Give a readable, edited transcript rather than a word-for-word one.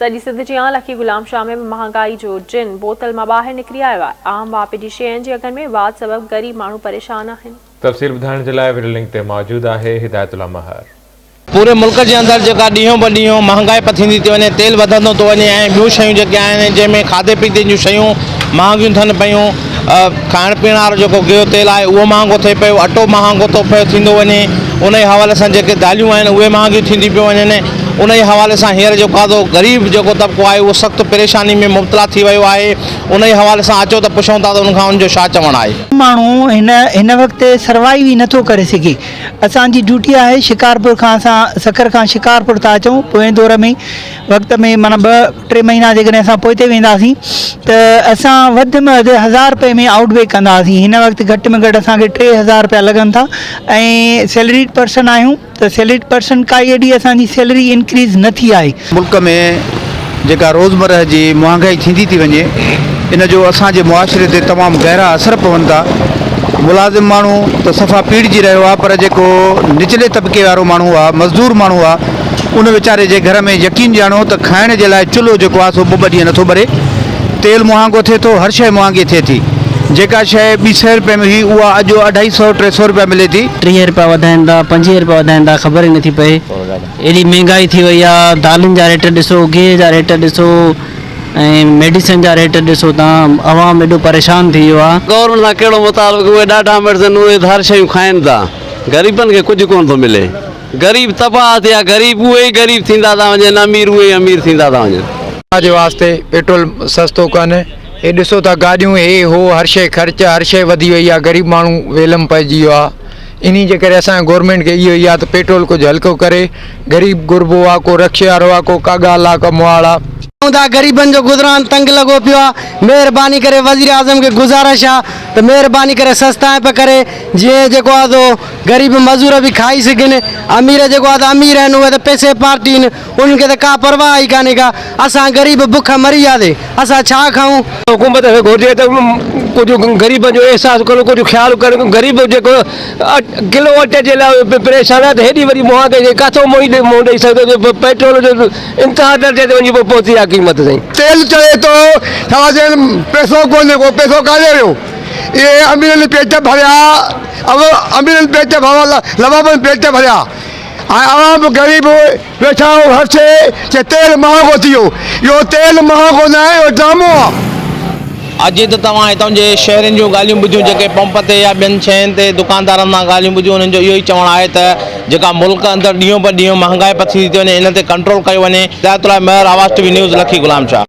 سڄي سنڌ جيان لکي غلام شاهه ۾ به مهانگائي جو جن بوتل مان ٻاهر نڪري آيو آهي. عام واهپي جي شين جي اگهن ۾ واڌ سبب غريب ماڻهو پريشان آهن. تفصيل ٻڌائڻ جي لاء وڊيو لنڪ تي موجود آهي هدايت الله مهر. پوري ملڪ جي اندر جيڪا ڏينهون به ڏينهون مهانگائي پئي ٿيندي ٿي وڃي، تيل وڌندو ٿو وڃي ۽ ٻيون شيون جيڪي آهن جنهن ۾ کاڌي پيتي جون شيون مهانگيون ٿين پيون، کائڻ پيئڻ وارو جيڪو گيهه تيل آهي اهو مهانگو ٿئي پيو، اٽو مهانگو ٿو پيو ٿيندو وڃي، انهي حوالي سان جيڪي داليون آهن اهي مهانگيون ٿينديون پيون وڃن، انهي حوالي سان هينئر جيڪو آهي سو غريب جيڪو طبقو آهي اهو سخت پريشاني ۾ مبتلا ٿي ويو آهي، انهي حوالي سان اچو ته پڇون ٿا ته ان کان ان جو ڇا چوڻ آهي. ماڻهو هن هن وقت سروائيو ئي نٿو ڪري سگهي. اسان جي ڊيوٽي آهي شڪارپور کان اسان سکر کان شڪارپور ٿا اچون پوئين دور ۾ وقت ۾ معنيٰ ٻه ٽي مهينا جيڪڏهن اسان پوئتي وينداسين ته اسان وڌ ۾ وڌ هزار رپئي ۾ آئوٽ بيڪ ڪندا هئاسين هن وقت گهٽ ۾ گهٽ اسان کي 3000 رپيا لڳن ٿا ۽ سيلريڊ پرسن آهيون ته سيلريڊ پرسن ڪائي ايڏي اسان جي سيلري انڪريز نه ٿي آهي. ملڪ ۾ جيڪا روزمرهه جي مهانگائي ٿيندي ٿي وڃي ان جو اسان جي معاشري تي تمام گهرا اثر پون ٿا. ملازم ماڻهو ته صفا پيڙجي رهيو آهي پر جيڪو نچلي طبقي وارو ماڻهو آهي مزدور ماڻهو آهي ان ويچاري جي گهر ۾ يقين ڄاڻو ته کائڻ جي لاء چلهو جيڪو آهي سو ٻه ٻه ڏينهن نٿو ٻري. تيل مهانگو ٿئي ٿو هر شيء مهانگي ٿئي ٿي. جيڪا شيء ٻي سئي رپئي ۾ هئي اها اڄ اڍائي سئو ٽي سئو رپيا ملي ٿي. 30 رپيا وڌائين ٿا 25 رپيا وڌائين ٿا خبر ئي نٿي پئي ايڏي مهنگائي ٿي وئي آ دالين جا ريٽ ڏسو گيهه جا ريٽ ڏسو ۽ ميڊيسن جا ريٽ ڏسو تان عوام ايڏو پريشان ٿي ويو آ. گورنمينٽ سان ڪهڙو مطالبو اهي ڏاڍا مڙس آهن اهي ته هر شيون کائن ٿا غريبن کي ڪجهه ڪونه ٿو ملي غريب تباهه ٿيا غريب اهي ئي غريب ٿيندا ٿا وڃن امير اهي ئي امير ٿيندا ٿا وڃن. الله جي واسطي پيٽرول سستو ڪن هي ڏسو ٿا گاڏيون هي هو هر شي خرچ هر شي وڌي وئي آ غريب ماڻهو ويلم پئجي ويو آ انهي جي ڪري اسان گورنمينٽ کي اهو ئي آ ته پيٽرول ڪجهه هلڪو ڪري غريب غربو آ ڪو رڪشي وارو آ ڪو ڪا ڳالهه آ ڪا مواڙ آ. چئون ٿا غريبن جو گذران تنگ لڳو پيو آ مهرباني ڪري وزيراعظم کي گذارش آ ته مهرباني ڪري سستائپ ڪري جيئن جيڪو آ سو غريب مزور به کائي سگهن امير جيڪو آ ته امير آهن اهي ته پئسي پارٽي آهن انهن کي ته ڪا پرواهه ئي ڪانهي ڪا اسان غريب بک مري وياسي اسان ڇا کائون. حڪومت کي گهرجي ته ڪجهه غريبن جو احساس ڪن ڪجهه خيال ڪن غريب جيڪو ڪلو اٽي جي لاء پريشان آهي ته هيڏي وڏي مهانگائي کي ڪاٿو منهن ڏئي سگهندو جو پيٽرول جو انتها درجي تي وڃي پهتي آهي قيمت سائين. تيل چڙهي ٿو ڇا چئن پئسو ڪونهي ڪو پئسو ڪاڏي ويو اهي اميرن پيٽ ڀريا اميرن پيٽ ڀريا لبابن پيٽ ڀريا ۽ عوام غريب ويٺا آهيون هر شيء چي تيل مهانگو ٿي ويو اهو تيل مهانگو نه آهي اهو ڊرامو آهي. اڄ ته توهان هتان جي شهرين جون ڳالهيون ٻڌيون جيڪي پمپ تي يا ٻين شين تي دڪاندارن سان ڳالهيون ٻڌيون انهن جو اهو ئي چوڻ آهي ته جيڪا ملڪ اندر ڏينهون به ڏينهن مهانگائي پٿي ٿي وڃي ان تي ڪنٽرول ڪيو وڃي. Hidayat Ullah Mehar, Awaz T V news, Lakki Ghulam Shah.